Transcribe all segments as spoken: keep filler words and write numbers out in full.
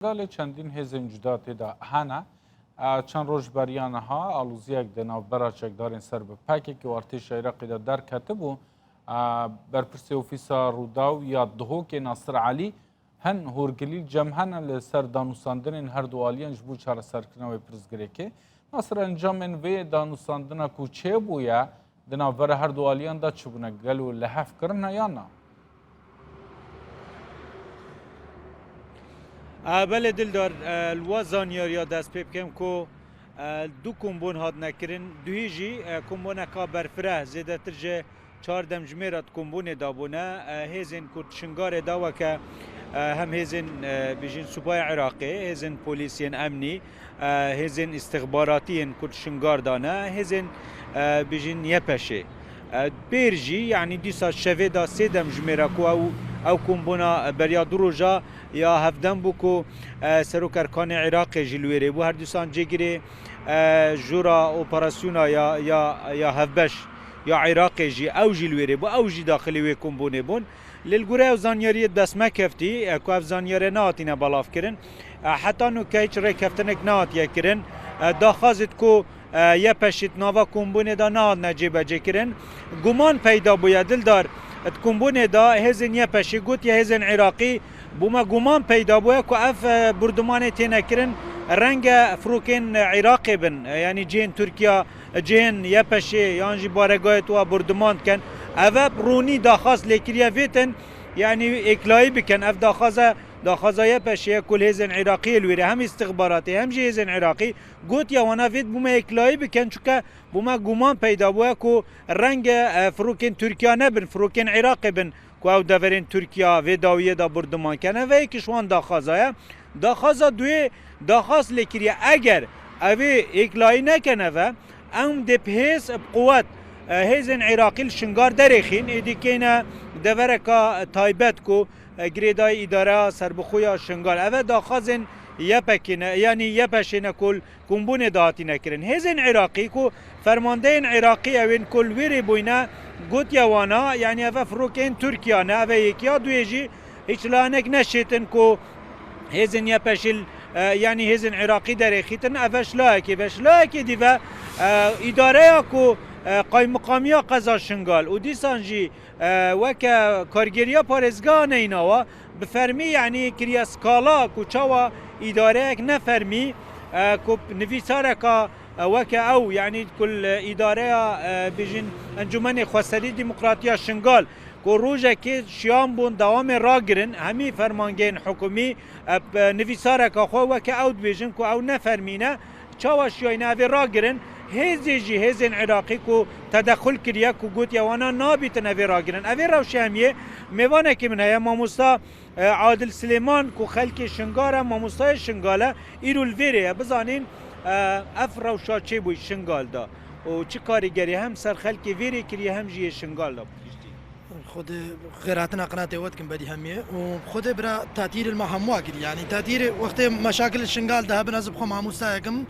Şingalê çendîn hêzên cuda tê de hene. E, çend roj beriya niha aloziyek di navbera çekdarên ser bi P K K û artêşa Iraqê de derketibû. E, berpirsê Ofîsa Rûdaw ya Duhokê Nasir Elî hin hûrgilî cem hene li ser danûstandinên her du aliyan ji bo çareserkirina wê pirsgirêkê. Nasir, encamên vê danûstandina ku çêbûye di navbera her du aliyan de çi bûne? Gelo li hev kirine yan na? E, belê Dildar, e, li wa zanyariya dest pê bikim ku, e, du kombûn hatine kirin. Duhî jî, e, kombûneka berfireh zêdetir ji çar demjimêra di kombûnê de bûne. E, hêzên ku di Şingalê de weke, e, hem hêzên, e, bijîn Supaya Iraqê, hêzên polîs yên emnî, e, hêzên îstixbaratî yên ku di Şingal de ne, hêzên, e, bijîn Y P Şê. E, pêr jî, yanî dîsa şevê de sê demjimêra ku ew, ew kombûna beriya du roja ya hevdem bû ku, e, Serok Erkanê Iraqê jî li wêrê bû. Her dîsan cêgirê, e, jûra operasyona ya, ya, ya hevbeş ya Iraqê jî, ew jî li wêrê bû, ew jî daxilî wê kombûnê bûn. Lê li gorî ew zanyariyê dest me keftî, e, ku ev zanyarê nehatîne belavkirin. E, heta nûke hiç rêkeftinek nehatiye kirin. E, daxwazit ku, e, Y P Şê di nava kombûnê de nehatine cêbecêkirin. Guman peyda bûye, Dildar, di kombûnê de hêzên Y P Şê gotiye hêzên Iraqî, bo me guman peyda bûye ku ev, e, burdumanê têne kirin, renge firokên Iraqê bin, e, yanî cihên Tirkiye, cihên Y P Şê yan jî baregahê tu wa burduman dikin. Ev e ronî daxwaz lêkiriye vêtin, yanî êklayî bikin. Ev daxwaza, daxwaza Y P Şê ye ku li hêzên Iraqî li wêrê hem îstixbaratê hem jî hêzên Iraqî gotiye wana vêt bo me êklayî bikin, çunke bo me guman peyda bûye ku renge, e, firokên Tirkiye nebin, firokên Iraqê bin. Ku ew deverên Tirkiya vê dawiyê de burduman kene ve yekî ji wan daxwaza ye. Daxwaza duyê daxwaz lê kiriye, eger ev ê êklayî nekene ve, em dê bi hêz, bi quwet, e, hêzên Iraqî li Şingal derêxîn, êdî keyne devereka taybet ku, e, girêdayî îdareya serbixwe ya Şingal. Ev e daxwazên Y P K ne, yanî Y P Şê ne ku li kombûnê de hatine kirin. Hêzên Iraqî ku fermandeyên Iraqî ew ên ku li wêrê bûyne, gotiye wana, yanî ev e firokên Tirkiya ne, ev e yek ya duyê jî hiç lanek neşêtin ku hêzên Y P Şê, e, yanî hêzên Iraqî derêxîtin, ev e ji layekê ve. Ji layekê dî ve, e, îdareya ku, e, qaymiqamiya qeza Şingal û dîsan jî, e, weke kargêriya parêzgeha neynawa, bi fermî, yanî kiriye skala ku çawa îdareyek ne fermî, e, ku nivîsareka, e, weke ew, yanî ku li îdareya, e, bijîn Encûmenê Xweserî Demokratiya Şingal, ku rojekê şiyan bûn dewamê ragirin, hemî fermangehên hikûmî, e, p-, nivîsareka xwe weke ew dibêjin ku ew ne fermî ne, çawa şiyayne evê ragirin, hêzê jî, hêzên Iraqî ku tedexul kiriye, ku gotiye wana nabîtin evê ragirin. Evê rewşe hemiyê mêvanekî min heye, mamosta, e, Adil Silêman, ku xelkê Şingal e, mamostayê Şingal e, îro li vêrê ye. Bizanîn, e, ev rewşa çêbûyî Şingal de û çi karîgerî hem ser xelkê vêrê kiriye hem jî yê Şingal de bi giştî. Xwedê xêratina qinatê we dikim berî hemiyê û Xwedê bira tatîr li me hemûa kirî. Yanî tatîr wextê meşakil li Şingal de hebin, ez bi xwe mamostayekim.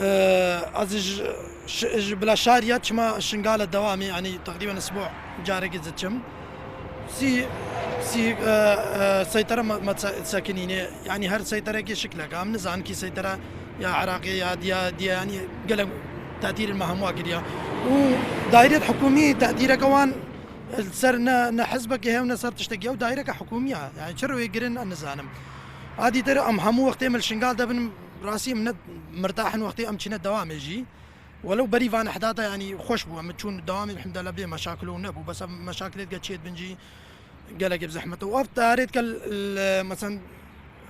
Eee, ez ji, ji, ji bila şariya çima Şingale dewamê, yanî teqrîben isbû carekê diçim. Sî, sî, eee, eee, seytere me, me se-, sekinînê. Yanî her seyterekê şiklek. Em nizanin kî seytera ya Iraqê ya diya, diya, yanî gelek tatîr li me hemûa kiriya. Û daîrê hikûmî tatîreke wan li ser ne, ne hizbekê hev ne ser tiştekî. Ew daîreke hikûmî ya. Yanî çi rewê girin, ez nizanim. A dîtir em hemû wextê em li Şingal de bin, rastî em ne mirtah in wextê em çîne dewamê jî. Welew berî van ehdata, yanî xweş bû, em çûn dewamê, elhamdülillah, bê meşakil û nebû. Bes em meşakilê dike çê dibin jî gelekê bi zehmet e. Û ev teyarê dike li, li, meselen,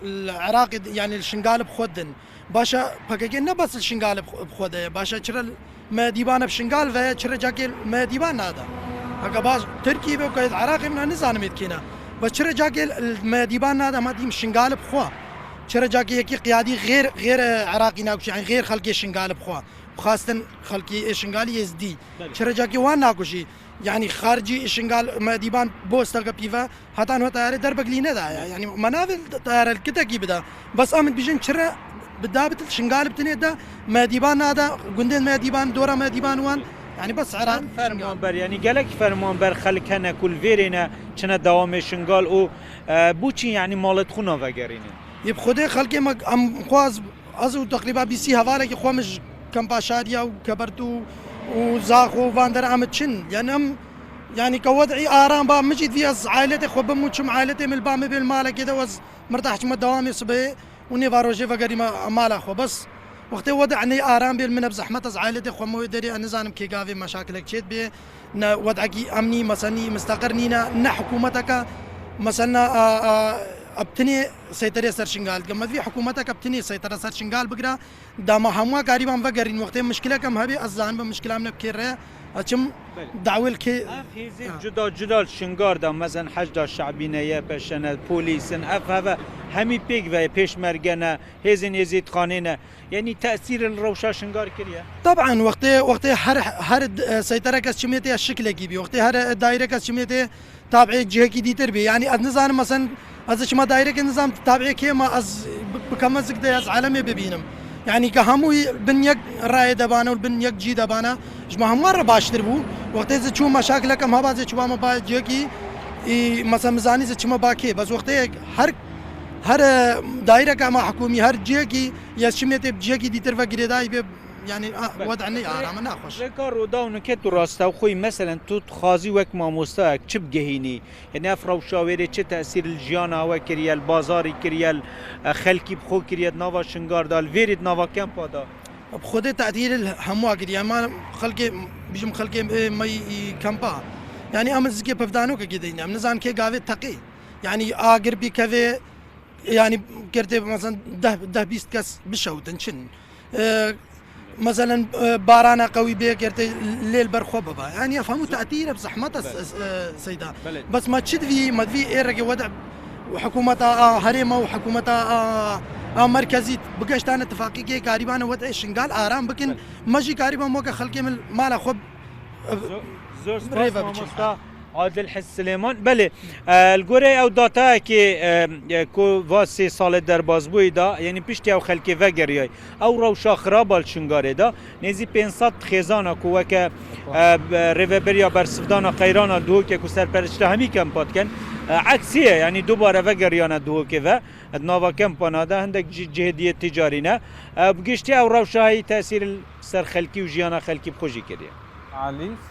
li Iraqê, yanî li Şingal bi xwe din. Başa P K K ne bes li Şingal bi xwe, bi xwe de ye. Başa çira li me Dîban bi Şingal ve ye, çira cakê me Dîban nade. Heke baş Tirkî be, ku Iraqê min nizanim êd kêne. Bes çira cakê li me Dîban nade, ma dîm Şingal bi xwe. Çira cakê yekî qiyadî xêr, xêr, e, Iraqî nakuşî, yanî xêr xelkê Şingal bi xwe. Xastin xelkî ê Şingalî êzdî. Belê. Çira cakê wan nakuşî. Yanî xaricî Şingal me Dîban bosteke pîve, heta niha teyarê derbek lî nedaye. Yanî me navê teyare li kitekî bide. Bes em dibêjin çira bi dabit Şingal bi tinê de me Dîban nade, gundên me Dîban, dora me Dîban wan. Yanî bes Iraq. Em fermanber, yanî gelek fermanber xelk hene ku li vêrê ne çine dewamê Şingal û, e, bo çi yanî malê xwe navegerînin? Yê bi Xwedê xelkê me em xwaz, ez û teqrîba bîsî hevalekî xwe min ji Kempa Şariya û Kebert û, û Zaxo û van dera em çin. Yani em, yani ke wed'î aram ba, min jî divî ez aîletê xwe bim û çim aîletê min li ba min bê li malekê de û ez mirtah çime dewamê sibê û nêva rojê vegerîme mala xwe. Bes wextê wed'î ney aram bê li min e bi zehmet ez aîletê xwe me wê derê, ez nizanim kê gavê meşakilek çêt bê. Ne wed'ekî emnî, mesenî, misteqir nîne, ne hikûmeteke, mesena, a, a, a bi tinê seyterê ser Şingal dike. Me divî hikûmeteke bi tinê seytere ser Şingal bigire, da me hemû karîban vegerîn. Wextê mişkileke em hebe, ez zanim bi mişkila min bi kê re, ez çim Belê. dawê li kê. Ev hêzên Ha. cuda cuda li Şingar de, mesen Heşda Şebî ne, Y P Ş ne, polîs in, ev heve hemî pêk ve, pêşmerge ne, hêzên Êzîdxanê ne. Yanî tesîr li rewşa Şingar kiriye? Taban, wextê, wextê her, her, e, seyterek ez çimê tê şiklekî bî. Wextê her, e, daîrek ez çimê tê tabiê cihekî dîtir bî. Yanî ez nizanim, mesen, ez çima daîrekê nizam tabiê kê ma ez bi-, bikeme zik de ez alemê bibînim. Yanî ke hemû bin yek rayê de bane û bin yek cî de bane, ji me hemû re baştir bû. Wextê ez çû meşakilek em heba ez çû me ba cihekî, î, mesen, mizanî ez çima ba kê. Bes wextê her, her, e, daîreke ma hikûmî, her cihekî ya çimê tê bi cihekî dîtir ve girêdayî bê, yanî, a, Rê-, wed'e ney rê-, arame, naxweş. Rêka roda û nike tu rastewxwî, meselen, tu dixwazî wek mamostayek çi bigehînî? Yanî ev rewşa wêrê çi tesîr li jiyana we kiriye, li bazarî kiriye, li, e, xelkî bi xwe kiriye, di nava Şingar de, li vêrê di nava kempa de? Bi Xwedê tesîr li hemûa kiriye. Ema xelkê, bijim xelkê, e, me yî kempa. Yanî em zikê pevdanokekê deyne. Em nizan kê gavê teqê. Yanî agir bî kevê, Yanî, girtê, mesela, deh, deh bîst kes bişewtin, çin. E, mesela, e, barana qewî bê, girtê lê li ber xwe biba. Yanî, ev hemû tetîr e, bi zehmet e, Belê. e, Seyda. Belê. Bes me çi divî, me divî êrekê wede hikûmeta a herêma û hikûmeta a, a merkezî bigeştane tifaqîkê, karîbane wede Şingal aram bikin. Belê. Me jî karîban weke xelkê min mala xwe, e, Zor, zor spas, rêve biçin. Mamosta. Adil Hes Silêman. Belê, e, li gorî ew datayekê, e, e, ku va sê salê derbazbûyî da, yanî piştî ew xelkê vegeriyay, ew rewşa xirab a li Şingarê da, nêzî pênc sed xêzana ku weke, e, be-, rêveberiya bersivdana qeyrana Duhokê ku serperişta hemî kempa dikin, e, eksî ye, yanî dubare vegeriyane Duhokê ve, di nava kempana de hindek cî-, cihê diyê ticarî ne. E, bi giştî ew rewşa heyî tesîr li ser xelkî û jiyana xelkî bi xwe jî kiriye. Alî,